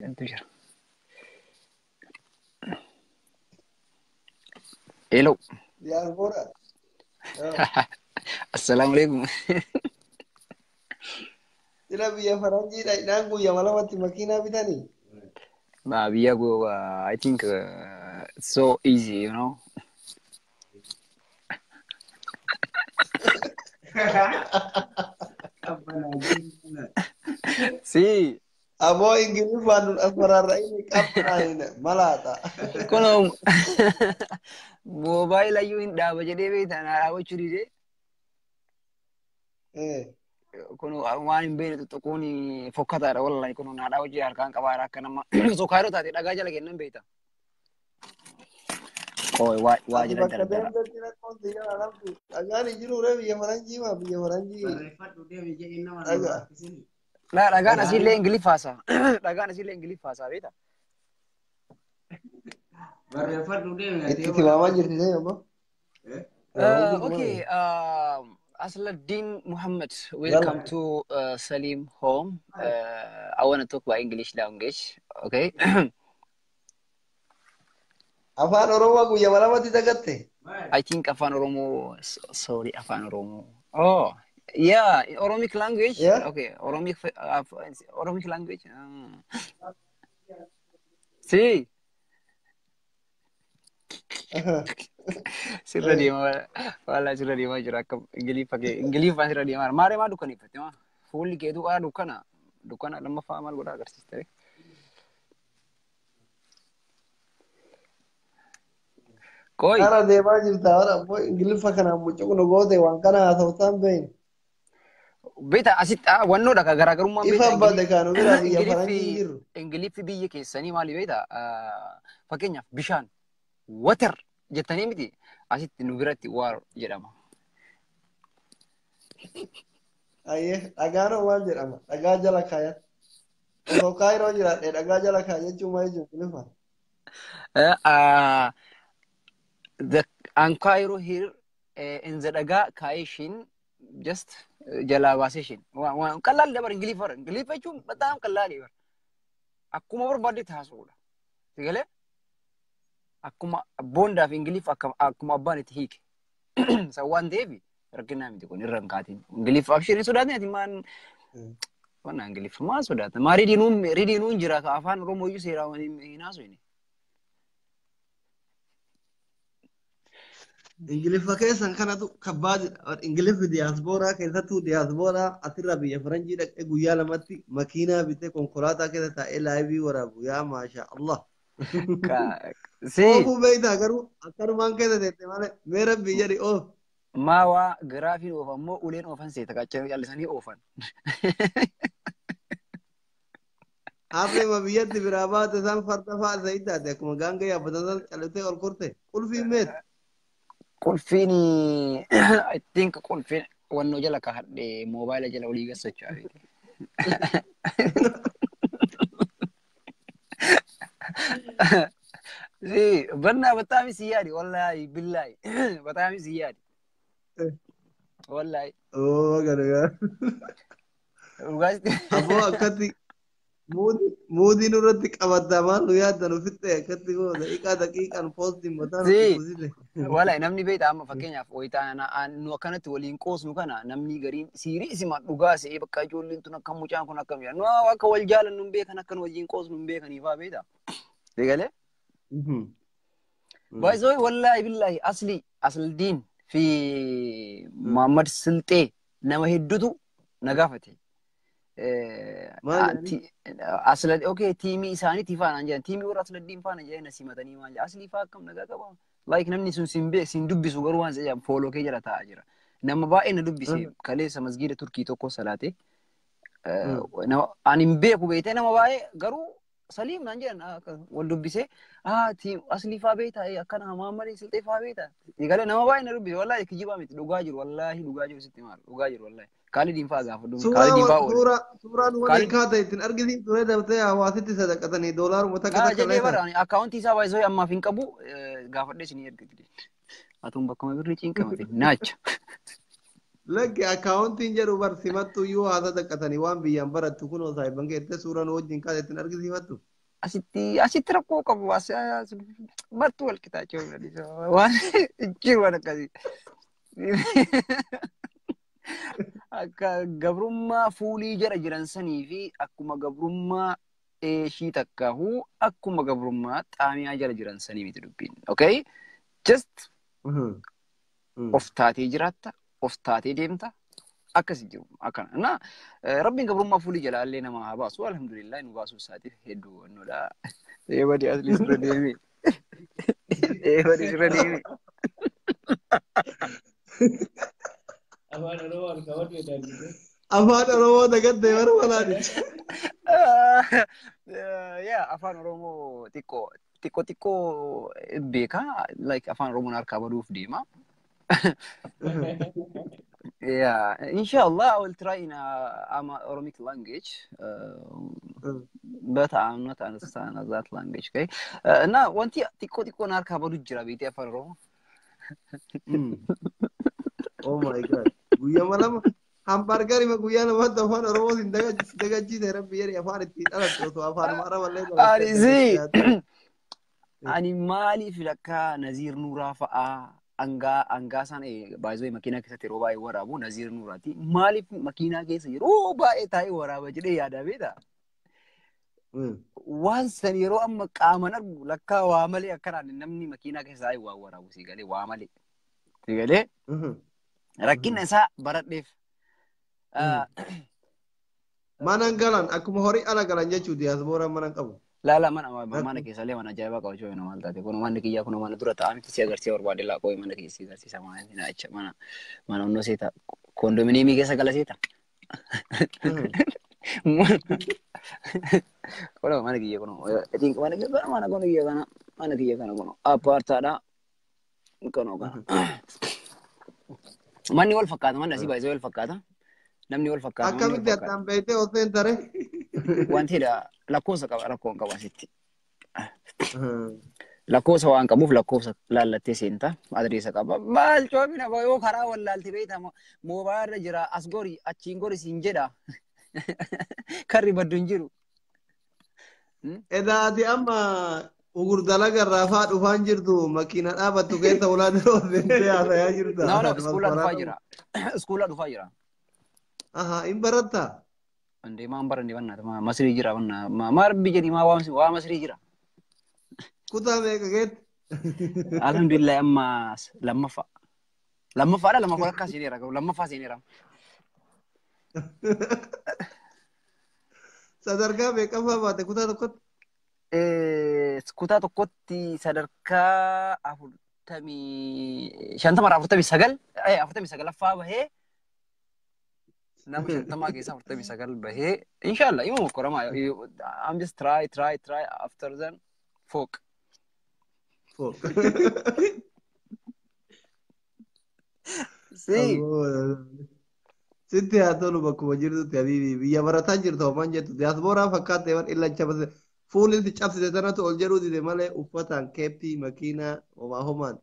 Entu jira. Hello. Diaspora. Assalaamu alaikum. Sila biyya faranjiidha idhaan guyyaa lamatti makiinaa bitanii. Ma biyya go I think it's so easy. Si. Aboo Ingiliffaan nun as maraarra'ini qabxaa'ina malaata. Kunoo moobaayila iyyuu hin dhaaba jedhee beektaa na dhaabachuu didee. Kun waan hin beekne tuttuquun fokkataadha wallahi. Kun na dhaabachuu harkaan qabaadha akka nama osoo kaayiroo taate dhagaa jala kennan beekta. Qoy waa waa Ati jala bakka dardara. deemtetti rakkoon si jala dhabdu. Dhagaan hin jiru ree biyya faranjii maa biyya faranjii. Barreeffadhu deemi jedhee nama nama Dhagaa. harkisini. Laa dhagaan asiillee Ingiliffaasaa. Dhagaan asiillee Ingiliffaasaa beekta. Barreeffadhu deemi ati Itti yoo tilmaamaa barreeffadhu. jirti ta'e ammoo. Okay, Asladdin Muhammad, welcome to Salim home. I want to talk about English language. Okay. Afaan Oromoo guyyaa lamatti dagatte. I think Afan Oromo, sorry, Afan Oromo. Oh, yeah, Oromic language. Yeah? Okay, Oromic, Oromic language. See, sirra deemaa wala sirra deemaa jira akka Ingiliffa kee Ingiliffaan sirra deemaa jira. Maaree maa dukkaneeffatte maa? Fuulli keetu qara dukkana. Dukkana lammaffaa maal godhaa agarsiiste? Koi. Kara deemaa jirta bara ammoo Ingiliffa kanaan mucuqnu goote waan kana haasawtaan beeyne. Beeta asitti wannoodha ka garaagarummaan Ifa beeta badde kaanu bira biyya Ingiliffi faranjii hin jirru. Ingiliffi biyya keessanii maali beeta fakkeenyaaf bishaan water jettanii miti asitti nu biratti waar jedhama. Ayyee dhagaanoo maal jedhama? Dhagaa jala kaayan. Osoo kaayiroo jiraadhe dhagaa jala kaaya jechuun maal jechuun Ingiliffa? The Ankairo here in the dhagaa kaayeshin just jalaa baaseshin waan ቀላል dabar Ingiliffa Ingiliffa jechuun በጣም ቀላል bar akkuma barbaaddetti haasa'uudha. Sigalee akkuma boondaa fi Ingiliffa akkuma abbaan itti hiike. San waan ta'eef rakkinaa miti kun irra hin kaatin. Ingiliffa abshirin hin sodaatin ati maan wanna Ingiliffa maa sodaata? Maa ridiinuun jira ka afaan Oromoo iyyuu seeraan hin haasofne. Ingiliffa keessan kanatu kabbaadidha. Ingiliffi diyaaspooraa keessattuu diyaaspooraa asirra biyya faranjii dhaqee guyyaa lamatti makiinaa bitee konkolaataa keessa taa'ee live waraabu yaa maasha Allah. Si Oofuu beektaa garuu akkanumaan keessa teette malee mee rabbii jedhi oof. Maa waa giraafiin oofan moo uleen oofan seeta qaccee callisanii oofan. Harreema biyyatti biraa baate san farda fa'a isa taate akkuma gaanga yaabbatan san callitee ol korte qulfiin meet. Qulfiin I think qulfiin wannoo jala kaa'adhe moobaayila jala olii gassachaa beekte. Si bannaa በጣም ሲያዲ ወላሂ ቢላሂ በጣም ሲያዲ ወላሂ Oo gargaara. dhugaasti. Aboo akkatti muudii nurratti qabattaa maal nu yaaddan ofitti akkatti goo daqiiqaa daqiiqaan poostiin mataa Si nutti buusite. Wallahi namni beektaa amma fakkeenyaaf wayitaa nu akkanatti waliin qoosnu kana namni gariin siirii isima dhugaa se'ee bakka ijoolleen tun akkam mucaan kun akkam jedha. Nu akka wal jaalannu hin beekan akka nu wajjin qoosnu hin beekanii fa'aa beektaa. Eegalee? By the way, wallahi billahi asli Aslidiin fi Muhammad Silxee nama hedduutu na gaafate. Maal jedhanii? Asla okay tiimii isaaniitii faana jedhan tiimii warra Asladdiin faana jedhan na simatanii maal jedhan aslii faa akkam nagaa qaba. Like namni sun sin beek sin dubbisu garuu waan jedhan follow kee jala taa'aa jira. Nama baay'ee na dubbise kaleessa masgiida Turkii tokko salaate. Ani hin beeku beektee nama baay'ee garuu Saliim naan jedhan wal dubbisee aslii faa beektaa akkana Muhammad Silxee faa beektaa. Egalee nama baay'ee na dubbise wallahi kijibaa miti dhugaa jiru wallahi dhugaa jiru sitti maal dhugaa jiru wallahi. Kaalidiin faa gaafadhu kaalidiin faa oole. Suuraan waliin kaata ittiin argisiin ture daftee hawaasitti sadaqatanii doolaaruma takka Haa takka jedhee leetan. bara ani akkaawuntii isaa baay'isoo ammaaf hin qabu gaafadhee isinii ergite. Atuun bakkuma birrii cinqamate naacha. Lakki akkaawuntiin jedhu bar simattu iyyuu haa sadaqatanii waan biyyaan barattu kunoo saahiban keettee suuraan wajjin kaata ittiin argisiifattu. Asitti rakkoo qabu as martuu wal qixaachuu waan jiru waan akkasii. Akka gabrummaa fuulii jala jiran sanii fi akkuma gabrummaa eeshii takkaahuu akkuma gabrummaa xaamiyaa jala jiran sanii miti dubbiin. Okay? Just of taatee jiraatta, of taatee deemta, akkasi jiru akkana. Na Rabbiin gabrummaa fuulii jalaa illee nama haa baasu. Alhamdulillah, nu baasuu isaatiif hedduu wannoodha. Eebadi asli sirra deemi. Eebadi sirra deemi. Afaan Oromoo ol qabadhu jedhan. Afaan Oromoo dagattee bara walaanicha. Yaa, afaan Oromoo xiqqoo xiqqoo xiqqoo beeka. Like, afaan Oromoon harkaa baduuf deema. Yeah, inshallah I will try in Oromic language, but I'm not understand that language. Okay. Na wanti xiqqoo xiqqoo na harkaa baduu jira beektee afaan Oromoo. Oh my God. Guyyaa lama hambargari ma guyyaa lamatti afaan Oromoo sin dagachiise. Rabbi jedhi, afaan ittiin dhalatte osoo afaan Araballee. Ani si ani maaliif lakka Naziir Nuuraa fa'aa angaa isaan baay'ee makiinaa keessatti yeroo baay'ee waraabu Naziir Nuuraati. Maaliif makiinaa keessa yeroo baay'ee taa'ee waraaba jedhee yaada beektaa? Waan san yeroo amma qaaman argu lakkaa waa malee akkanaan namni makiinaa keessa taa'ee waa waraabu si galee waa malee. Si galee rakkina isaa baradheef. Manan galan akkuma horii ala galan jechuu diyaaspooraan mana qabu. Laala, mana keessallee mana ajaa'ibaa qabachuu yoo maal taate kun manni kiyyaa kun mana dura taa'aa miti si agarsiisa barbaade laa qo'i mana keessa si agarsiisa mana acha mana onnoo seeta koondominiyeemii keessa gala seeta. Kun mana kiyya kun mana kiyya kana mana kun kiyya kana mana kiyya kana kun appaartaadha kun kana. Manni wal fakkaata, manni asii baay'ee wal fakkaata. Namni wal fakkaata. Akkamitti addaan beektee osoo hin tare? Wanti lakkoofsa qaba, rakkoon qaba asitti. Lakkoofsa waan qabuuf lakkoofsa laallattee seenta. Adreessa qaba. Maal coomina yoo karaa wallaalte beekta moobaayilirra jira, as gori achiin gori siin jedha. Karri baddu hin jiru. Edaa ati amma ugurdalaga irraa faa dhufaan jirtu makiina dhaabattu keessa ulaa dura seentee haasayaa jirta. No, iskuula dhufaa jira. Iskuula dhufaa jira. Aha, hin barattaa? Andee maan baranne bannaata Masrii jira banna maa Rabbi jedhi maa waa Masrii jira. Kutaa meeqa keetti? Alhamdulillah, amma lammaffaa. Lammaffaadha, lammaffaa akka seeneera garuu lammaffaa seeneera. Sadarkaa meeqaffaa baate kutaa tokkotti? Kutaa tokkotti sadarkaa 45rraa 49, 49ffaa bahee, nama 50 keessaa 49 bahee. Inshallah ima mokkorama. I'm just try, try, try, after then folk. Folk. Si. Sitti haa tolu bakkuma jirtutti habiibi, biyya barataa jirtu homaan jettu diyaaspooraa fakkaatte waan illacha base fuulli si cabsite tanatu ol jedhuu dide malee uffataan keeppii makiinaa homaa homaan.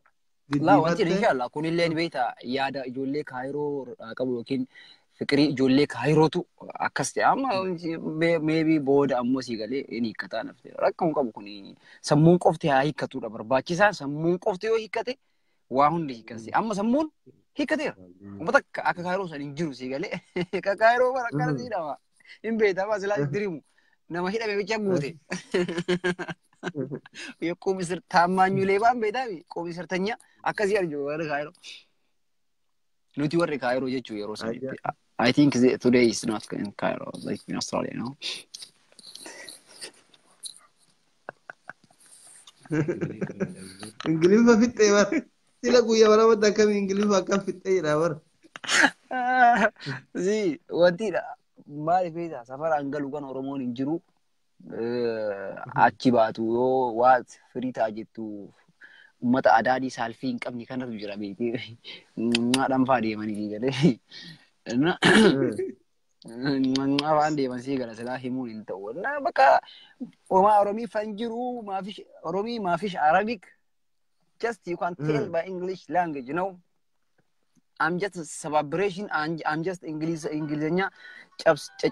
Laa, wanti inshallah kunillee ni beektaa yaada ijoollee Kaayiroo qabu yookiin fikirii ijoollee Kaayirootu akkas ta'e. Amma maybe booda ammoo sii galee ni hiikkataa nafte rakkoon qabu kuni sammuun qofti haa hiikkatudha barbaachisaan. Sammuun qofti yoo hiikkate waa hundi hiikkate. Amma sammuun hiikkateera. Uummata akka Kaayiroo san hin jiru sii galee. Akka Kaayiroo bara akkana siidhama hin beektaa silaa dirimu nama hidhame bicha guute. Komisir taammaanyuu leebaan beektaa komisirtanya akkasii arju warri Kaayiroo. Nuti warri Kaayiroo jechuu yeroo sanitti. I think today is not in Cairo, like in Australia, no? Ingiliffa fixxee bar. Sila guyyaa lamatti akkami Ingiliffa akkam fixxee jira bar. Si, wantidha. Maaliif beektaa safaraan galu kan Oromoon hin jiru. Achi baatu yoo waa firii ta'a jettu uummata adaadii saalfii hin qabne kanatu jira beekee. Dhanfaa deemanii galee. Afaan deeman sii gala silaa himuun hin ta'u. Bakka homaa Oromii fan jiru maafish Oromii maafish Arabic. Just you can tell by English language. I'm just celebration. I'm just እንግሊዝኛ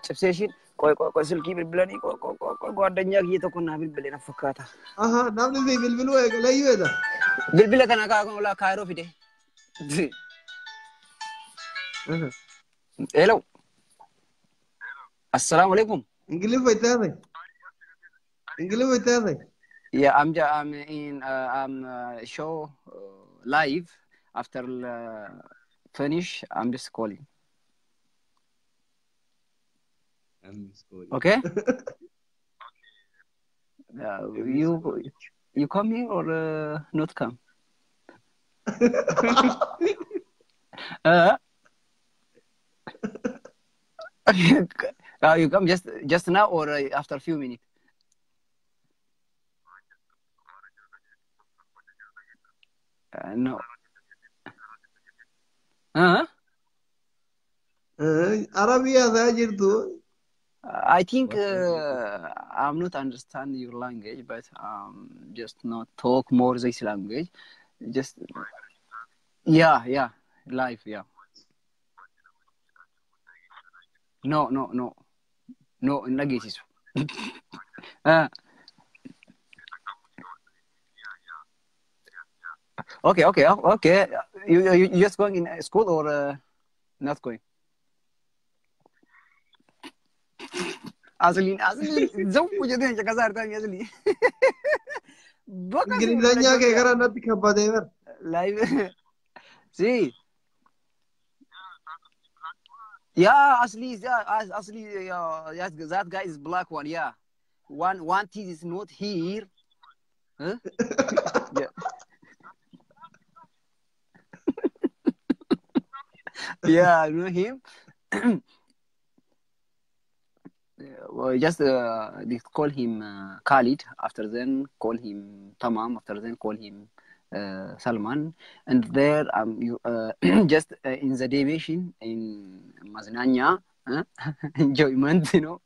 ጨብሴሽን ቆይ ቆይ ቆይ ስልኪ bilbilanii ቆይ ቆይ ቆይ ቆይ ጓደኛ kiyya tokko naa bilbilee na fakkaata. Aha, namni si bilbiluu eegaleyyuu edha. Bilbila kana kaa Kaayiroo fide. Hello. Assalamu alaikum. Ingiliffa itti haasa'e. Ingiliffa itti haasa'e. Yeah, I'm in I'm show live after finish. I'm just calling. I'm sorry. Okay. You come here or not come? Uh, you come just now or after few minutes? No. Arabii haasaa jirtu. I think I'm not understand your language, but just not talk more this language. Just yeah, live, yeah. No, no, no, no. In dhageessisu. Okay. You just going in school or not going? Asliin zawwu jedheen caqasaa jirtan asli. Bakka Ingilizanyaa kee karaa natti kabbatee bar. Live. See. Yeah, Asli, yeah, Asli, yeah, that guy is black one, yeah. One teeth is not here. Huh? Yeah. Yeah, I know him. Well, just they call him Khalid. After then, call him Tamam. After then, call him Salman. And there, you just in the deviation in Maznanya, enjoyment, you know.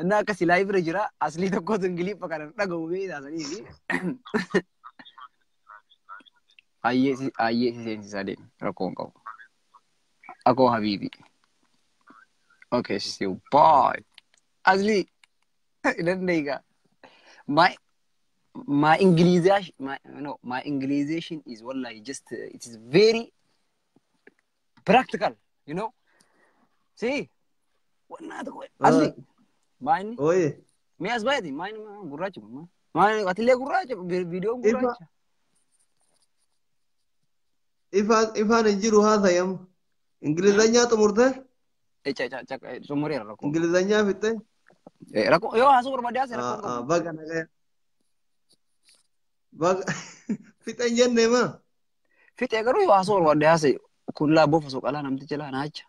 እና akkasi live irra jira. Aslii tokkotu Ingiliffa kana dhaga'u beektaa saniifi. Ayyee si seensisaa deemi rakkoo hin qabu. Akoo habiibi. Okay, see you. Bye. Asli, dandeega. My English, my no, my Englishization is wallahi just it is very practical. See, what Asli, mine Oye. mee as baay'ate mine gurraacha kun mine atillee gurraacha viidiyoon gurraacha. Ifaan ifaan hin jiru haasa'e amma. Ingilizanyaa xumurtee? Echa echa echa xumureera rakkoo. Ingilizanyaa fixxee? Rakkoo yoo haasuu barbaade haasa'e rakkoo hin qabu. Baga nagaya. Baga fixan jennee maa? Fixee garuu yoo haasuu barbaade haasa'e kun laa bofa soqalaa namticha laa naacha.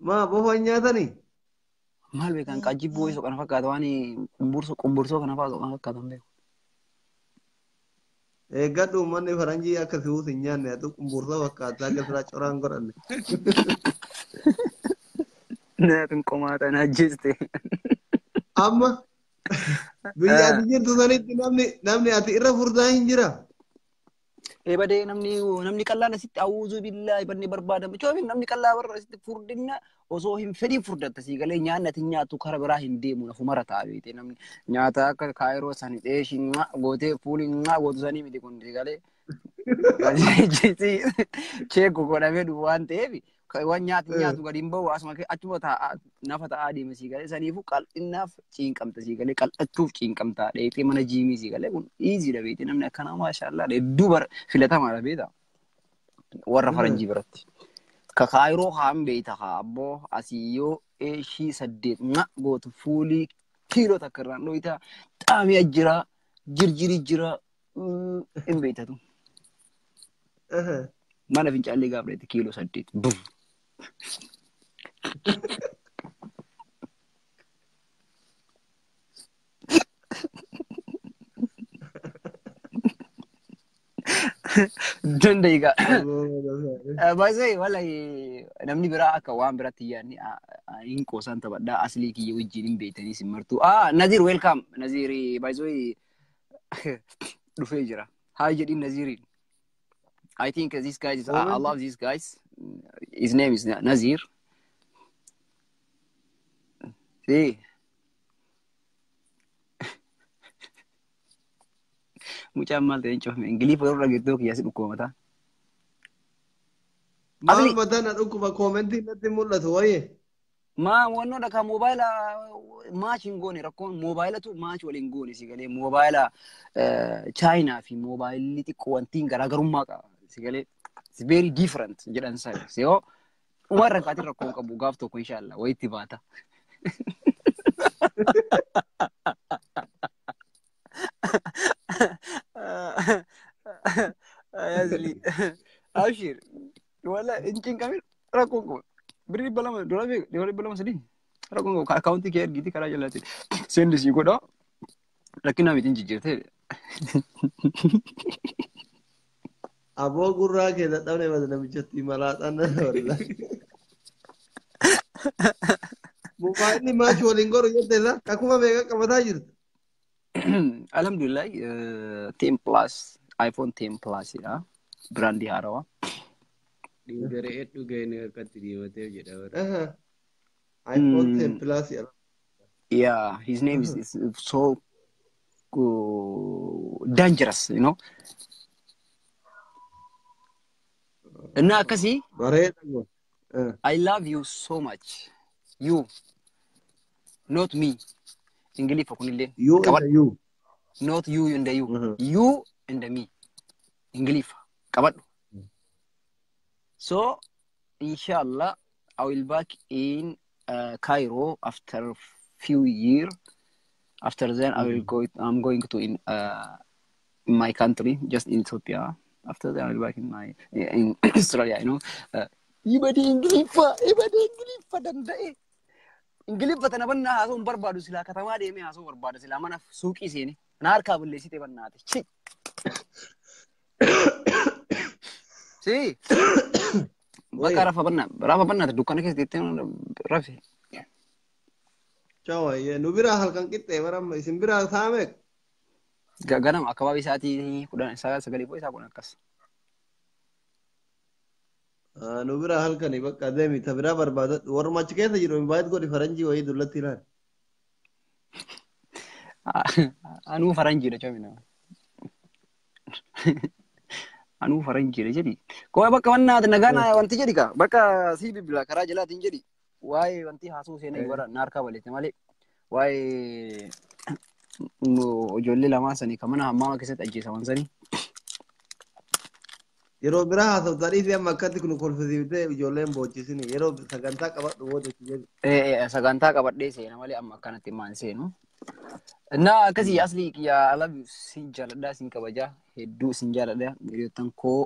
Maa bofa hin nyaatanii? Maal beekan qaajjibboo wayii soqana fakkaata waan qumbursoo kana fa'aa soqana fakkaata hin beeku. Eeggadhu uummanni faranjii akka si hin nyaanne atu qumbursa fakkaata akka silaa coraan godhanne. Naatin qomaata na ajjeeste. Amma biyya ati jirtu sanitti namni ati irra furdaa hin jira. Ebadee namni qallaan asitti awuuzuu billaa banni barbaadama. Coomin namni qallaa warra asitti furdinna osoo hin fedhin furdatta sii galee nyaanni ati nyaattu kara biraa hin deemu nafumara ta'a beekte namni nyaata akka kaayiroo sani xeeshii gootee fuulii gootu sanii miti kun sii galee. Cheekku godhamee dhufu waan ta'eef waan nyaati nyaatu gadi hin bahu asuma achuma taa'aa nafa ta'aa deema sii galee saniifuu qal'innaaf ciinqamta sii galee qal'achuuf ciinqamta dheetee mana jiimii sii galee kun iiziidha beekte namni akkanaa maashaallah hedduu bara filatamaadha beekta warra faranjii biratti. Ka kaayiroo haan beekta haa abboo asii yoo eeshii 8 gootu fuulii kiiloo takka irraan dhoyita xaamiya jira jirjiri jira hin beektatu. Mana fincaallee gaafa dheete kiiloo 8 buf. Dandeega. Baay'ee wallahi namni biraa akka waan biratti yaadni hin qoosan taphadhaa aslii kiyya wajjin hin beektanii sin martuu. Ah Naziir welcome Naziir baay'ee dhufee jira. Haa jedhiin Naziiriin. I think this guy is, I Comment. love these guys. His name is Nazir. See. Mucaan maal ta'e hin cufame. Ingilifa yeroo dhageettoo kiyyaasi dhukkuba mataa. Maal Asli mataa na dhukkuba koomentii natti mul'atu wayye. Maa wannoodha kan moobaayila match hin goone rakkoon moobaayilatu match waliin goone si galee moobaayila chaayinaa fi moobaayilli xiqqoo wantiin garaagarummaa qaba si galee it's very different jedhan sana yoo waan rakkaatiin rakkoon qabu gaaf tokko inshallah wayitti baata. Asli abshir wala hin cinqamin rakkoon qabu. Birri 200 dura beeku 203 rakkoon qabu akkaawuntii kee ergiiti karaa jalaatti seendi sii godha rakkina miti hin jijjiirtee. Aboo gurraa kee dadhabne bada namichatti malaaxaan na wallahi. Moobaayilli match waliin godhu jette isa kakuma meeqa qabataa jirtu? Alhamdulillah 10 plus iPhone 10 plus dha brandii haarawaa. Dhiigaree dhugeen harkatti diimatee jedha bara. iPhone 10 plus jedha. Yeah, his name is so dangerous. እና akkasii Bareeda goo. I love you so much. You, not me. Ingiliffa kunillee. You and Qabadhu. you. Not you and you. You and me. Ingiliffa. Qabadhu. So, inshallah, I will back in Cairo after few year. After then, I will go. I'm going to in my country, just in Ethiopia. After that, I will back in my in Australia. Ibadi Ingiliffa, ibadi Ingiliffa danda'e. Ingiliffa tana bannaa haasa'uun barbaadu silaa katamaa deemee haasa'uu barbaada silaa mana suuqii seene. Na harkaa balleessitee bannaate. Chi. Si. Bakka rafa bannaa rafa bannaate dukkana keessa teettee rafe. Chawaayee nu biraa halkan qixxee baramma isin biraa sa'a meeqa? Ganama akabaabii sa'aatii 10 9 9 boo isaa 10 akkas. Nu biraa halkani bakka deemi ta biraa barbaadadhu warra achi keessa jiru invite godhi faranjii wayii dullatti ilaali. Anuu faranjiidha comina. Anuu faranjiidha jedhi. Koo bakka wannaati nagaan wanti jedhi ka bakka sii bilbila karaa jalaatiin jedhi. Waa'ee wanti haasuu seenaa bara na harkaa baleette malee waa'ee ijoollee lamaan sanii kan mana hammaama keessatti ajjeesaman sanii. Yeroo biraa haasoftaa dhiisii amma akkatti kun kolfisiiftee ijoolleen boochisini yeroo sagantaa qabadhu booda si jedhu. Sagantaa qabadhee seena malee amma akkanatti maan seenu. እና akkasii asli yaa alabi sin jaaladha sin kabajaa hedduu sin jaaladha hiriyoottan koo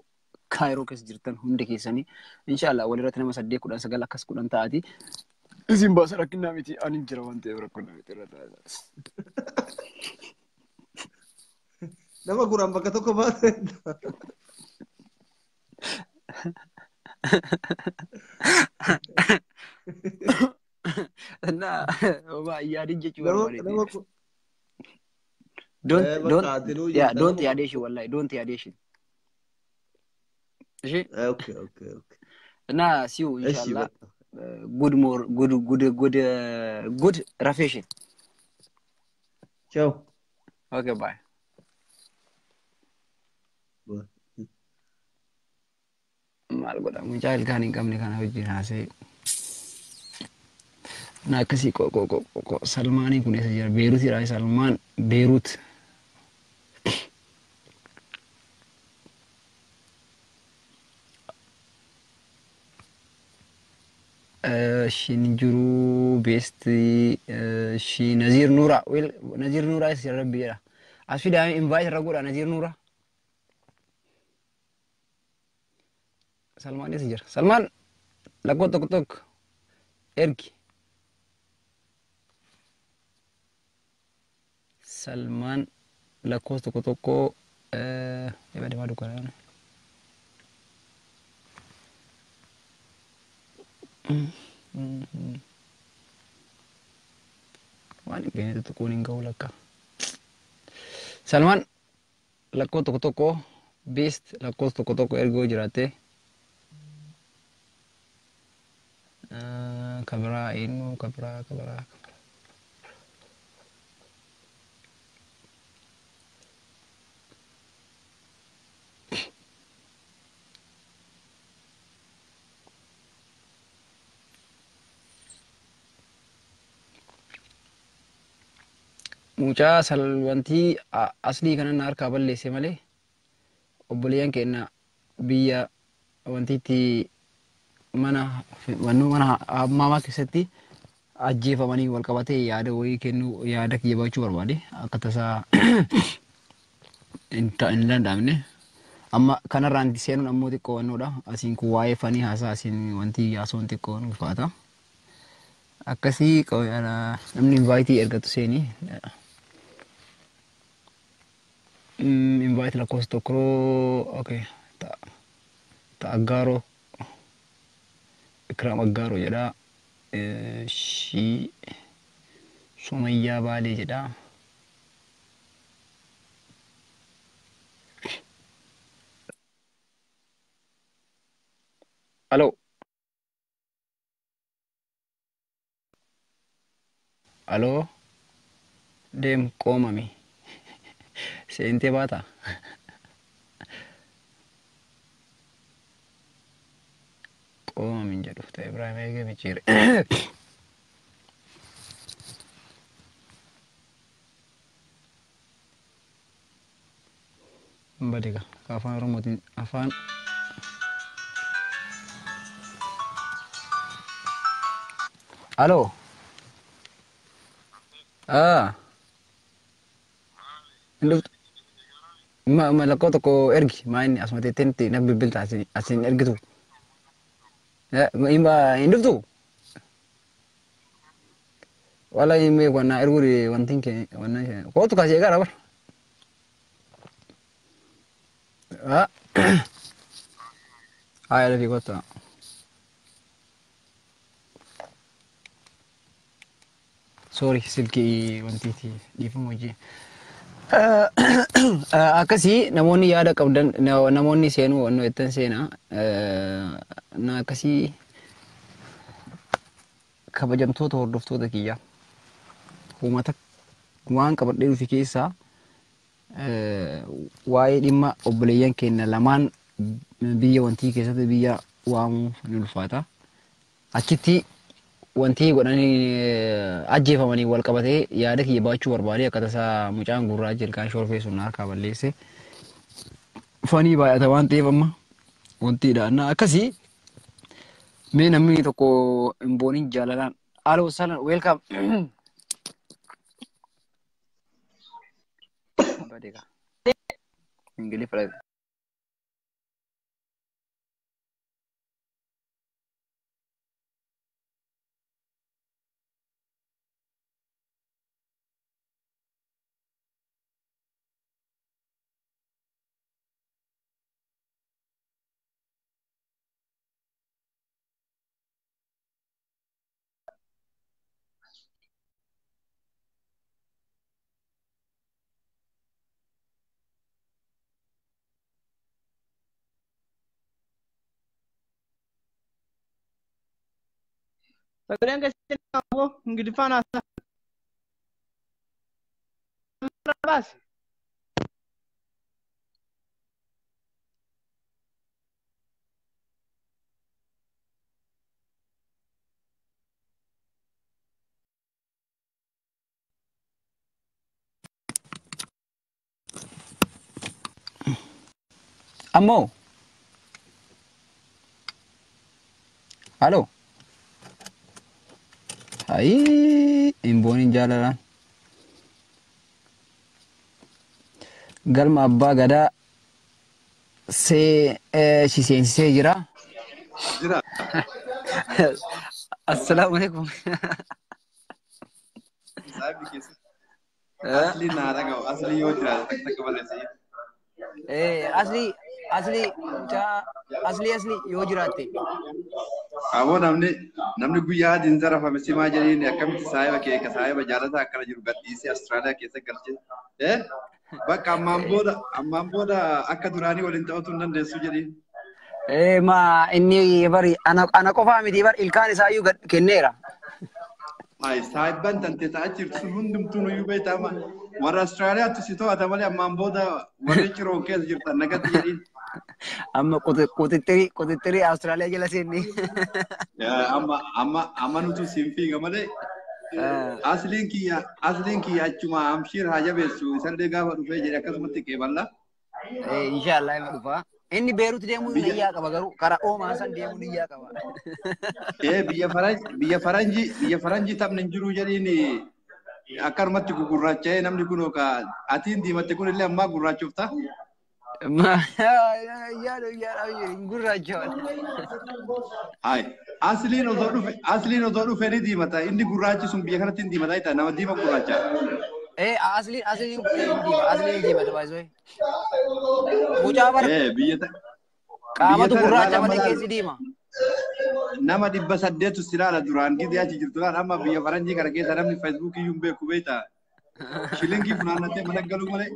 Kaayiroo keessa jirtan hundi keessanii inshallah walirratti nama 8 10 9 akkas 10 ta'ati. Isin baasa rakkinaa miti ani jira waan ta'eef rakkinaa miti irra ta'a. Nama 10 bakka tokko baase. እና yaadin jechuu Nama barbaadeeti. nama Don't don't bakka atinuu yeah jirta don't nama yaadeshin wallahi don't yaadeshin. እሺ Okay. እና see you እሺ inshallah በቃ good more good good good good rafeshin. ቻው። Okay, bye. Maal godha mucaa ilkaan hin qabne kana wajjin haasa'e. Na akkasii qo qo qo qo Salmaanii kun eessa jira? Beeruutidha Salmaan Beeruut. Ishiin jiru beestii ishii Naziir Nuuraa. Wel Naziir Nuuraa eessa jira rabbi jedha. As fidaa invite irra godha Naziir Nuuraa. Salmaan eessa jira? Salmaan lakkoo tokko tokko ergi. Salmaan lakkoofsa tokko tokko ebade waa dukkana. Waan hin beekne tokkoon hin ga'u lakka. Salmaan lakkoo tokko tokko Beest lakkoofsa tokko tokko ergoo jiraatte. Kabiraa eenyu kabiraa kabiraa. Mucaa salwantii aslii kana na harkaa balleesse malee obboleeyyan keenya biyya wantiitti mana wannoo mana hammaamaa keessatti ajjeefamanii wal qabatee yaada wayii kennuu yaada kiyya baachuu barbaade akka tasaa hin danda'amne. Amma kanarraan seenuun ammoo xiqqoo wannoodha. Asiin kun waa'ee fanii haasaa asiin wanti haasoon xiqqoo nu ulfaata. Akkasii namni invaayitii ergatu seenii. Invite lakkoofsa tokkoo okay ta Aggaaroo Ikraam Aggaaroo jedha. Shii Sumayyaa Baalee jedha. Alo. Alo. Deem qoomami. Seentee baata. Qoomami hin jedhu ta'e Ibraahim eegee micciire. Badiga afaan Oromootiin afaan Alo. Ah. Hin ma lakkoo tokko ergi maa inni asuma teetteetti na bilbilta asiin ergitu. Hin dhuftu? Wala hin beeku annaa erguu wantiin kee wannaan kee kootu kaasee eegaara bara. Ah. Haa lafii kottaa. Sorry silkii wantiiti dhiifama hojii. Akkasii namoonni yaada qabdan namoonni seenuu wannoo jettan seenaa. Na akkasii kabajamtoota hordoftoota kiyyaa. Uummata waan qabadhee dhufe keessaa waa'ee dhimma obboleeyyan keenya lamaan biyya wantii keessatti biyya waamuu ni ulfaata. Achitti wanti godhanii ajjeefamanii wal qabatee yaada kiyya baachuu barbaade akka tasaa mucaan gurraacha ilkaan shorfee sun harkaa balleesse. Fanii baay'ata waan ta'eef amma wantiidha. Na akkasii mee namni tokko hin booniin jaalalaan. Alo salan welcome. Badeega. Ingiliffa. Sagaleen keessatti ammoo Ingiliffaan haasaa. Baasi. Ammoo. Alo. Ayii hin booniin jaalalaan. Galma abbaa gadaa si seensisee jira. Jira. Assalaamu alaikum. Saahibi keessatti. Asli naa dhaga'u. Asli yoo jiraate takka takka balleessee. Asli asli mucaa asli asli yoo jiraatte. Aboo namni guyyaa adiin zarafame simaa jedhiin akkamitti saahiba kee ka saahiba jaalataa akkana jiru gadhiisee Austraaliyaa keessa galchee. Bakka ammaan booda akka duraanii waliin taphachuu hin dandeessu jedhiin. Ma inni bari ana qofaa miti bar ilkaan isaayyuu gad kenneera. Ay, saayibban tante ta'a jirtu sun hundumtuu nuyyuu beekama. Warra Austraaliyaatti si to'ata malee ammaan booda warri ciroon keessa jirtan nagatti jedhiin. Amma qutixxirii Austraaliyaa jala seenni. Amma nutu siin fiiga malee. Asliin kiyya achuma amshiir haa jabeessu isallee gaafa dhufee jedhe akkasumatti qeeballa. Inshaallah ima dhufa. Inni Beerut deemuu niyyaa qaba garuu karaa Oomaa san deemuu niyyaa qaba. Biyya faranjii taphni hin jiru jedhiin akkanumatti gugurraacha'ee namni kun atiin diimatte kun illee ammaa gurraachofta. Yaada hin gurraacha'an. Hai, asliin osoo dhufe ni diimata. Inni gurraachi sun biyya kanatti hin diimata jecha nama diima gurraacha. Asliin diima, asliin diimata baay'isoo. Mucaa bara qaamatu gurraacha malee keessi diima. Nama 800 si ilaala duraan gidee achi jirtu laala amma biyya faranjii kana keessa namni feesbuukii iyyuu hin beeku beekta. Shilingii funaannattee mana galuu malee.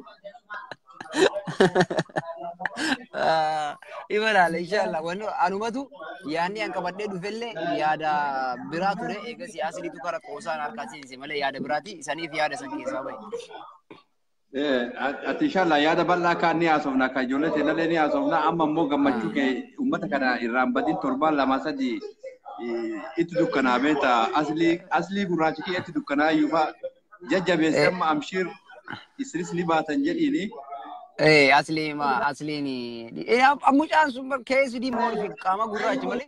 Ima laala inshallah wanno anumatu yaadni an qabadhee dhufellee yaada biraa ture eegas asliitu kara qoosaan harkaa seense malee yaada biraati isaniif yaada san keessaa bahe. Ati inshallah yaada bal'aa kaan ni haasofna akka ijoollee teellallee ni haasofna amma immoo gammachuu kee uummata kana irraan badin torbaan 2 3 itti dukkanaa beekta aslii gurraachi kee itti dukkanaa iyyuu fa'a jajjabeesse amma amshiir isinis ni baatan jedhiini. Asliin mucaan sun keessi diimaa qaama gurraacha malee.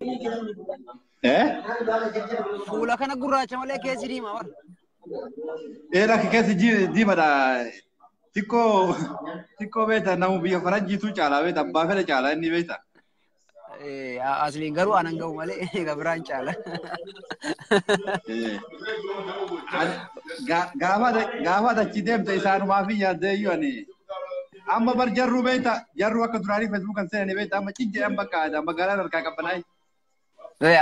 Fuula kana gurraacha malee keessi diimaa bara. Lakki keessi diimaadha. Xiqqoo beekta nama biyya faranjiitu caalaa beekta abbaa fedha caalaa inni beekta. Asliin garuu anan gahu malee gabiraan caala. Gaafa achi deemte isaanumaaf hin yaaddee iyyuu ani. Amma bar jarruu beekta jarruu akka duraanii feesbuuk kan seenanii beekta amma cin jedhan bakka magaalaan harkaa qabbanaa'e.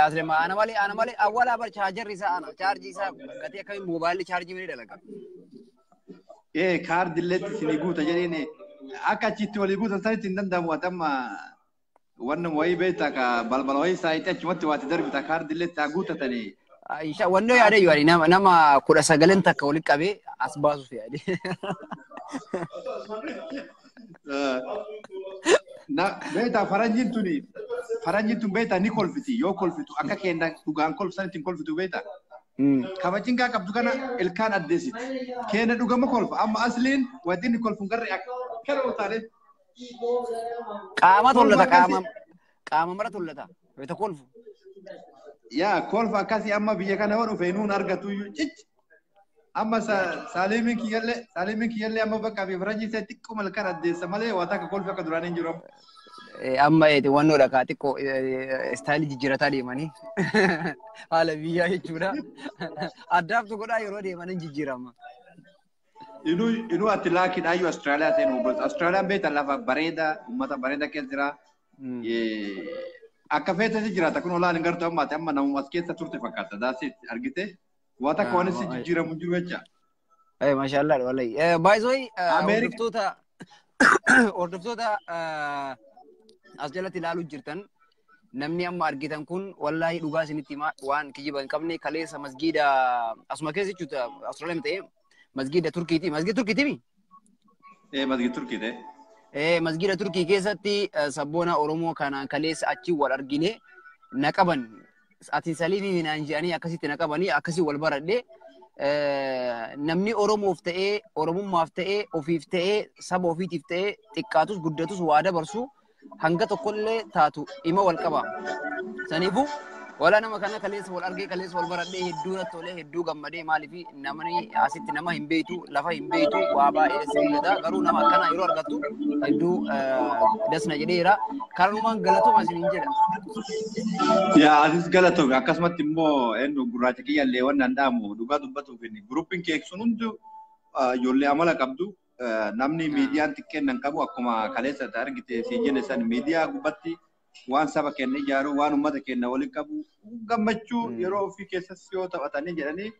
Asliin ana malee awwalaa bar chaarjarri isaa ana chaarjii isaa gatii akkamiin moobaayilli chaarjii malee dalaga. Kaardilleetti isinii guuta jedhiin akka achitti walii guutan sanitti hin danda'amu ati amma wanni wayii beekta ka balbala wayii saayitii achumatti waati darbita kaardilleetti haa guutatanii. Wannoo yaada iyyuu ani nama 19 takka walitti qabee as baasuuf yaade. Beekta faranjiin tun beekta ni kolfiti yoo kolfitu akka keenya dhugaan kolfisanitti hin kolfitu beekta. Kabajingaa qabdu kana ilkaan addeessiti. Keenya dhugama kolfa amma asliin wanti inni kolfu garri akkana utaalee. Qaama tollata qaama mara tollata beekta kolfu. Yaa kolfa akkasii amma biyya kana yoo dhufe nuun argatu iyyuu cichi. Amma saaliimiin kiyyallee amma bakka fi faranjii isaa xiqqoo malkaan addeessa malee waan akka kolfi akka duraanii hin jiru. Amma wannoodha kaa xiqqoo istaayilii jijjiirataa deemanii haala biyyaa jechuudha. Addaaftu godhaa yeroo deemanii jijjiirama. Inuu ati laakiidha iyyuu Austraaliyaa seenu obboleessa. Austraaliyaan beekta lafa bareedaa uummata bareedaa keessa jira. Akka feetasi jiraata kun olaan hin gartuu ammaati amma namuma as keessa turte fakkaata. Daasii argite waan takka waan si jijjiiramu hin jiru jecha. Maashaallah wallahi. Baay'isoo hordoftoota as jalatti ilaaluu jirtan namni amma argitan kun wallahi dhugaa isinitti himaa waan kijiba hin qabne kaleessa masgiida asuma keessa jechuudha Austraaliyaan ta'e masgiida Turkiiti. Masgiida Turkiiti mi? Masgiida Turkiiti. Masgiida Turkii keessatti sabboona Oromoo kanaan kaleessa achi wal argine na qaban ati saliimii naan jedhanii akkasitti na qabanii akkasii wal baradhe namni Oromoof ta'ee Oromummaaf ta'ee ofiif ta'ee saba ofiitiif ta'ee xiqqaatus guddatus waa dabarsu hanga tokkollee taatu ima wal qaba. Saniifuu wala nama kana kaleessa wal argee kaleessa wal baradhee hedduu natti tolee hedduu gammadee maaliif namni asitti nama hin beektu lafa hin beektu waa baay'ee si mul'ata garuu nama akkanaa yeroo argattu hedduu dasna jedheera kanumaan galatuma isiniin jedha. Yaa asis galatoomi akkasumatti immoo eenyu gurraacha kiyyaallee waan danda'amu dhugaa dubbatuuf inni guruppiin keeksun hundi ijoollee amala qabdu namni miidiyaan xiqqeen qabu akkuma kaleessa argite si jenne san miidiyaa gubbatti waan saba keenya ijaaru waan uummata keenya waliin qabu gammachuu yeroo ofii keessas yoo taphatanii jedhanii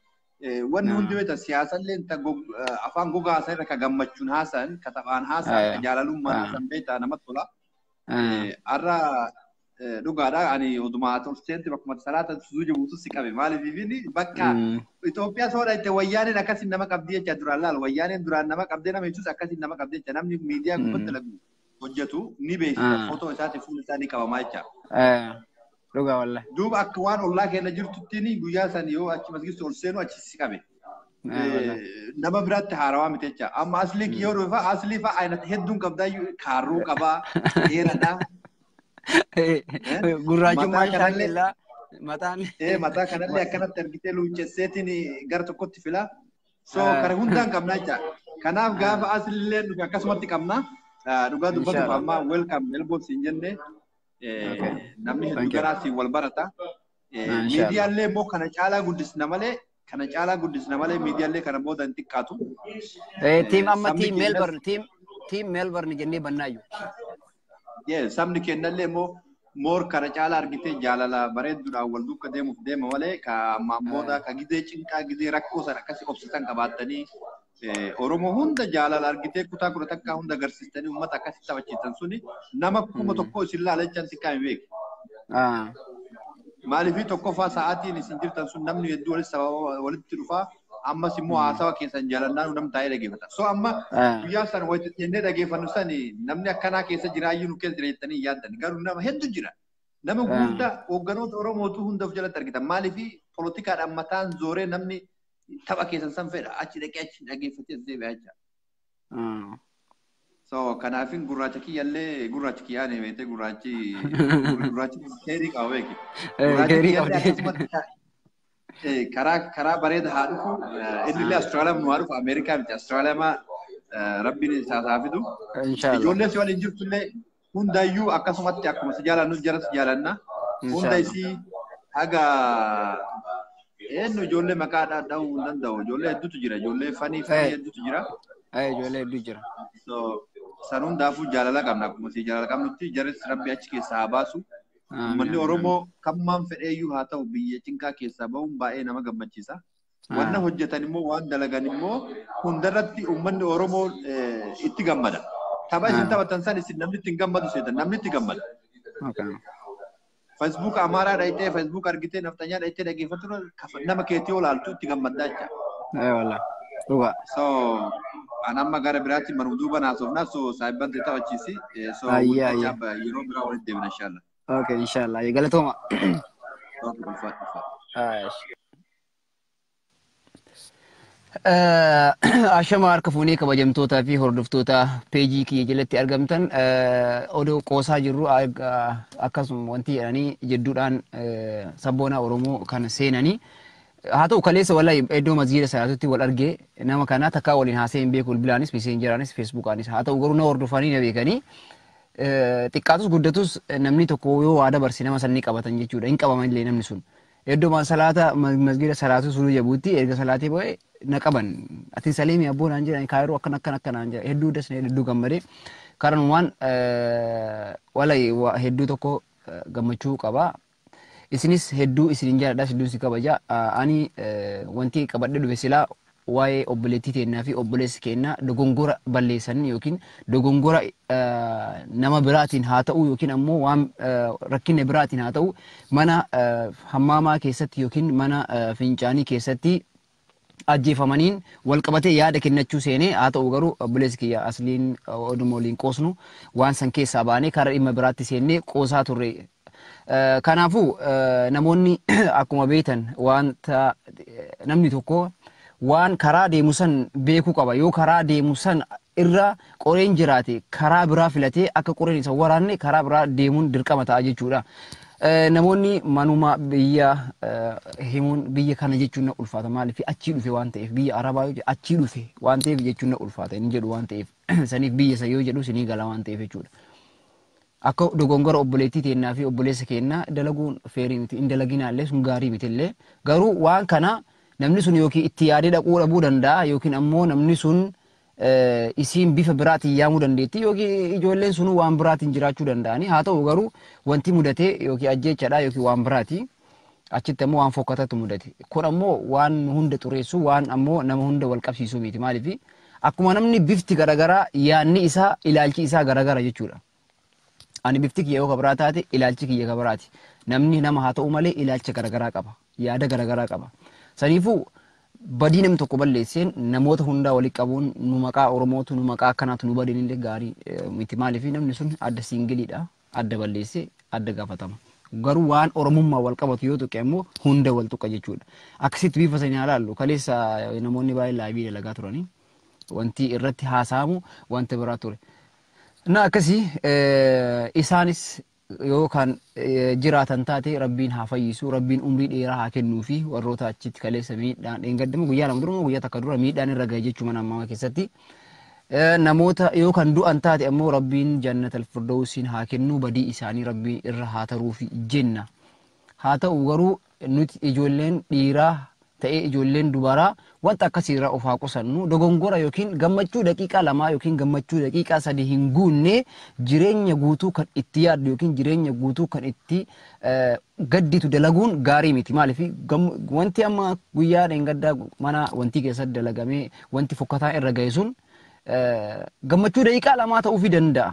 Wanni hundi beekta siyaasallee afaan gogaa haasan irra ka gammachuun haasan, ka taphaan haasan, ka jaalalummaan haasan beekta namatti tola. Har'a dhugaadha ani odumaa tolseenti bakkuma salaata sujuu buutu si qabe maaliif inni bakka Itoophiyaa soodha itti wayyaaneen akkasiin nama qabdi jecha duraan laal wayyaaneen duraan nama qabdee nama jechuus akkasiin nama qabdi jecha namni miidiyaa gubbatti dalagu hojjetu ni beeksisa footoo isaati fuula isaa ni qabamaa jecha. Dhugaa wallahi. Duuba akka waan ollaa keenya jirtuttiin guyyaa san yoo achi masgiisti ol seenu achi si qabe. Nama biraatti haarawaa miti jecha. Amma aslii kiyyoo dhufa aslii fa'a aynata hedduun qabdaa kaarruu qabaa dheeradhaa. Gurraachummaan shaakillaa mataan. Mataa kanallee akkanatti argitee luuccesseetiin gara tokkotti fila. So kare hundaan qabnaa jecha. Kanaaf gaafa aslillee dhufe akkasumatti qabna. Dhugaa dubbatuuf amma welcome Melbourne siin jenne namni hedduu garaa siin wal barata. Miidiyaallee immoo kana caalaa guddisna malee kana caalaa guddisna malee miidiyaallee kana booda hin xiqqaatu. Team amma team Melbourne team Melbourne jennee bannaayyuu. Sabni kennallee immoo moor kana caalaa argitee jaalala bareedduudhaan wal duuka deemuuf deema malee ka ammaan booda ka gizee cinqaa gizee rakkoo sana akkasii obsitan qabaattanii Oromoo hunda jaalala argitee kutaa 11 hunda agarsiistanii uummata akkasii taphachiisan suni nama 1000 isin laala jechaan xiqqaa hin beeku. Maaliif tokkoffaa sa'aatiin isin jirtan sun namni hedduu walitti dhufaa ammas immoo haasawa keessan jaalannaan namni taa'ee dhaggeeffata. So amma guyyaa san walitti jennee dhaggeeffannu san namni akkanaa keessa jiraayyuu nu keessa jira jettanii hin yaaddan. Garuu nama hedduu jira. Nama guddaa hoogganoota Oromootu hunda of jalatti argitan. Maaliif poolotikaadhaan mataan zooree namni tapha keessan san fedha achi dhaqee achi dhaggeeffatee as deebi'aa jira. So kanaafin gurraacha kiyyallee gurraacha kiyyaane beektee gurraachi gurraachi keerii qaba beeki. Gurraacha kiyyallee akkasumatti karaa bareeda haa dhufu innillee Austraaliyaa nu haa dhufu Ameerikaa miti Austraaliyaa rabbiin isaa haa fidu. Ijoollee si waliin jirtullee hundayyuu akkasumatti akkuma si jaalannu jara si jaalanna. Hunda isii haga eenyu ijoollee maqaa dhahuu hin danda'u. Ijoollee hedduutu jira. Ijoollee fanii fanii hedduutu jira. Ijoollee hedduu jira. So san hundaafuu jaalala qabna. Akkuma si jaalala qabnutti jarris rabbi achi keessaa haa baasu. Uummanni Oromoo kammaan fedheeyyuu haa ta'u biyya cinqaa keessaa bahuun baay'ee nama gammachiisa. Wanna hojjetan immoo waan dalagan immoo hundarratti uummanni Oromoo itti gammada. Tapha isin taphatan san isin namni itti hin gammadu seetan namni itti gammada. Facebook Amaaraa dhayitee Facebook argitee naftanyaa dhayitee dhaggeeffatu nama keetii olaaltu itti gammaddaa jecha. Dhugaa. So an amma gara biraatti manuma duuba naasofnaa so saahibban ta'e taphachiisi. So yeroo biraa walitti deemna inshallah. Okay, inshallah. Galatooma. Ashama harka fuunee kabajamtootaa fi hordoftoota peejii kiyya jalatti argamtan odoo qoosaa jirru akkasuma wanti jedhanii jidduudhaan sabboonaa Oromoo kan seenanii. Haa ta'u kaleessa wallahi iddoo masgiida salaatutti wal argee nama kana takkaa waliin haasee hin beeku bilbilaanis miseenjeraanis feesbuukaanis haa ta'u garuu na hordofanii na beekanii. Xiqqaatus guddatus namni tokko yoo waa dabarse nama san ni qabatan jechuudha. Hin qabaman illee namni sun. Iddoo salaata masgiida salaatu sunuu jabuutti erga salaatee ba'e na qaban. Ati saleemi abboo naan jedhan kaayiroo akkana akkana akkana naan jedhan hedduu dasnee hedduu gammadee karanumaan wallahi hedduu tokko gammachuu qaba. Isinis hedduu isinin jaaladha hedduu si kabaja. Ani wanti qabadhe dhufe silaa waa'ee obboleettii teennaa fi obboleessi keennaa dogongora balleessan yookiin dogongora nama biraatiin haa ta'u yookiin ammoo waan rakkina biraatiin haa ta'u mana hammaamaa keessatti yookiin mana fincaanii keessatti ajjeefamaniin wal qabatee yaada kennachuu seenee haa ta'u garuu obboleessi kiyya asliin oduma waliin qoosnu waan san keessaa baanee karaa dhimma biraatti seennee qoosaa turre. Kanaafuu namoonni akkuma beektan wanta namni tokko waan karaa deemu san beekuu qaba. Yoo karaa deemu san irra qoreen jiraate karaa biraa filatee akka qoreen isa waraanne karaa biraa deemuun dirqama ta'a jechuudha. Namoonni manuma biyya himuun biyya kana jechuun na ulfaata. Maaliif achii dhufe waan ta'eef biyya Arabaa yoo achii dhufe waan ta'eef jechuun na ulfaata inni jedhu waan ta'eef saniif biyya isa yoo jedhu sinii gala waan ta'eef jechuudha. Akka dogongora obboleettii teennaa fi obboleessa keennaa dalaguun feerii miti hin dalaginaallee sun gaarii miti illee garuu waan kana namni sun yookiin itti yaadee dhaquu dhabuu danda'a yookiin ammoo namni sun isiin bifa biraatiin yaamuu dandeetti yookiin ijoolleen sun waan biraatiin jiraachuu danda'ani. Haa ta'u garuu wanti mudatee yookiin ajjeechadha yookiin waan biraati. Achitti ammoo waan fokkatatu mudate. Kun ammoo waan hunda xureessu, waan ammoo nama hunda wal qabsiisuu miti. Maaliif akkuma namni bifti garaagaraa, yaadni isaa, ilaalchi isaa garaagara jechuudha. Ani bifti kiyya yoo kabiraa taate, ilaalchi kiyya kabiraati. Namni nama haa ta'u malee ilaalcha garaagaraa qaba. Yaada garaagaraa qaba. Saniifuu badii namni tokko balleesseen namoota hundaa walitti qabuun nu maqaa Oromootu, nu maqaa akkanaatu nu badeen illee gaarii miti. Maaliif namni sun adda singleiidha. Adda balleessee adda gaafatama. Garuu waan Oromummaa wal qabatu yoo tuqe ammoo hunda wal tuqa jechuudha. Akkasitti bifa sanii haa laallu. Kaleessa namoonni baay'een live dalagaa turanii wanti irratti haasa'amu wanta biraa ture. Na akkasii isaanis yoo kan jiraatan taate Rabbiin haa fayyisu, Rabbiin umrii dheeraa haa kennuu fi warroota achitti kaleessa miidhaan dheengaddama guyyaa 2 dura, guyyaa 1 dura miidhaan irra gahe jechuu mana ammaa keessatti. Namoota yoo kan du'an taate ammoo Rabbiin jannatal firdawsiin haa kennu, badii isaanii Rabbiin irra haa taruufi jenna. Haa ta'u garuu nuti ijoolleen dhiiraa ta'ee ijoolleen dubaraa wanta akkasii irraa of haa qusannu. Dogongora yookiin gammachuu daqiiqaa 2 yookiin gammachuu daqiiqaa 3 hin guunne jireenya guutuu kan itti yaaddu yookiin jireenya guutuu kan itti gadditu dalaguun gaarii miti. Maaliif wanti amma guyyaa dheengaddaa mana wantii keessatti dalagamee wanti fokkataa irra gahe sun gammachuu daqiiqaa 2 ta'uufii danda'a.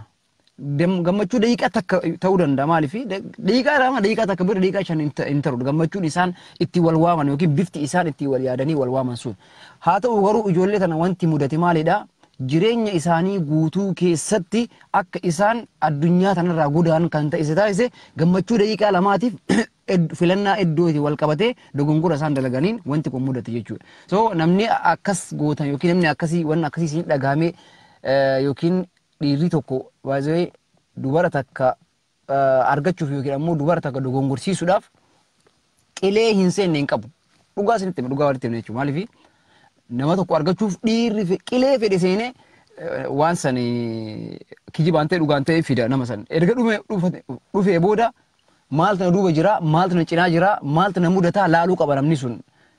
Gammachuu daqiiqaa 1 ta'uu danda'a. Maaliif daqiiqaa 2, daqiiqaa 1 bira daqiiqaa 5 hin ta'u gammachuun isaan itti wal waaman yookiin bifti isaan itti wal yaadanii wal waaman sun. Haa ta'u garuu ijoollee tana wanti mudate maalidha? Jireenya isaanii guutuu keessatti akka isaan addunyaa tanarraa godaan kan ta'e isa taasise gammachuu daqiiqaa 2tiif filannaa iddoo wal qabatee dogongora isaan dalaganiin wanti kun mudate jechuudha. So namni akkas gootan yookiin namni akkasii wanni akkasii isin dhagahame yookiin dhiirri tokko baay'ee dubara takka argachuuf yookiin ammoo dubara takka dogongorsiisuudhaaf qilee hin seenne hin qabu. Dhugaa isinitti hima, dhugaa walitti himna jechuudha. Maaliif nama tokko argachuuf dhiirri qilee fedhe seenee waan san kijibaan ta'e dhugaan ta'e fida nama san. Erga dhufee booda maaltu na duuba jira, maaltu na cinaa jira, maaltu na mudataa laaluu qaba namni sun.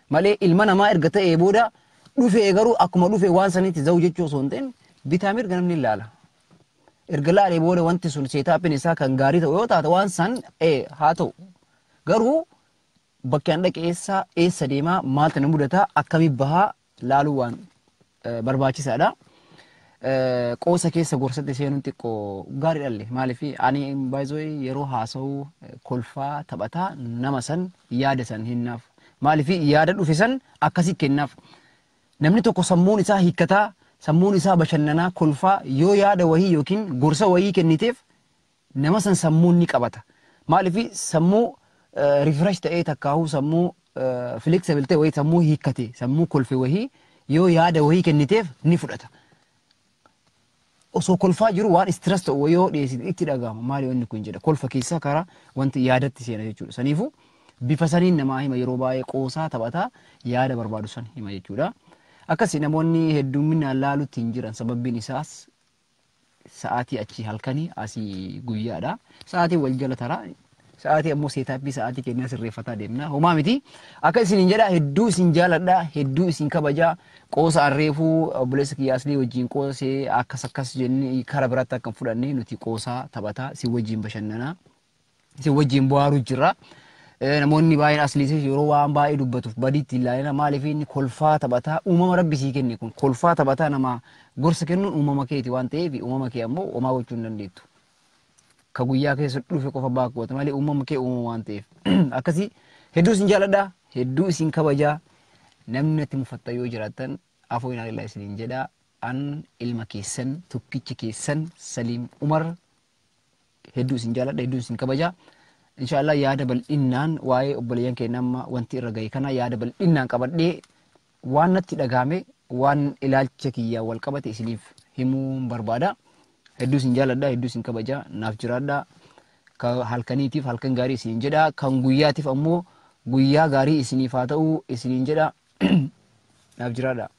Malee ilma namaa erga ta'ee booda dhufee garuu akkuma dhufee waan sanitti za'u jechuu osoo hin ta'in bitaa mirga namni ilaala. Erga laalee booda wanti sun setupiin isaa kan gaarii ta'u yoo taate waan san haa ta'u. Garuu bakki an dhaqe eessa, eessa deemaa, maaltu na mudataa, akkamii bahaa laaluu waan barbaachisaadha. Qoosa keessa gorsatti seenuun xiqqoo gaarii dhalle. Maaliif ani baay'ee yeroo haasa'u kolfaa taphataa nama san yaada san hinnaaf. Maaliif yaada dhufe san akkasii kennaaf. Namni tokko sammuun isaa hiikkataa, sammuun isaa bashannanaa, kolfaa yoo yaada wahii yookiin gorsa wahii kenniteef nama san sammuun ni qabata. Maaliif sammuu refresh ta'ee takkaahuu sammuu flexible ta'e wahii, sammuu hiikkate, sammuu kolfe wahii yoo yaada wahii kenniteef ni fudhata. Osoo kolfaa jiru waan stress ta'u yoo dhiyeessite itti dhagahama. Maali wanni kun jedha. Kolfa keessaa karaa wanti yaadatti seena jechuudha. Saniifuu bifa saniin namaa hima, yeroo baay'ee qoosaa taphataa yaada barbaadu san hima jechuudha. Akkasii namoonni hedduminaan laalutti hin jiran, sababbiin isaas sa'aatii achii halkanii asii guyyaadha. Sa'aatii wal jala taraa, sa'aatii ammoo setup sa'aatii kennaa sirreeffataa deemna. Homaa miti. Akka isin jedha, hedduu isin jaaladha, hedduu isin kabajaa. Qoosa arreefuu obboleessa kiyya Aslii wajjin qoosee akkas akkas jennee karaa biraatti akka hin fudhanne, nuti qoosaa taphataa si wajjin bashannanaa si wajjin bohaaruu jirra. Namoonni baay'een Asliis yeroo waan baay'ee dubbatuuf badiitti ilaalina. Maaliif inni kolfaa taphataa, uumama Rabbi sii kenne kun kolfaa taphataa nama gorsa kennuun uumama keeti waan ta'eef, uumama kee ammoo homaa gochuu hin dandeettu. Ka guyyaa keessa dhufe qofa baakkoota malee uumama kee uumama waan ta'eef. Akkasii hedduu isin jaaladha, hedduu isin kabajaa. Namni natti mufatta yoo jiraattan afoo inaa isiniin jedha. An ilma keessan tokkicha keessan Saliim Umar, hedduu isin jaaladha, hedduu isin kabajaa. Inshaallah yaada bal'innaan waa'ee obboleeyyan keenya amma wanti irra gahe kana yaada bal'innaan qabadhee waan natti dhagahame, waan ilaalcha kiyyaa wal qabate isiniif himuun barbaada. Hedduu isin jaaladha, hedduu isin kabajaa, naaf jiraadha. Ka halkaniitiif halkan gaarii isiniin jedha, kan guyyaatiif ammoo guyyaa gaarii isiniif haa ta'u isiniin jedha. Naaf jiraadha.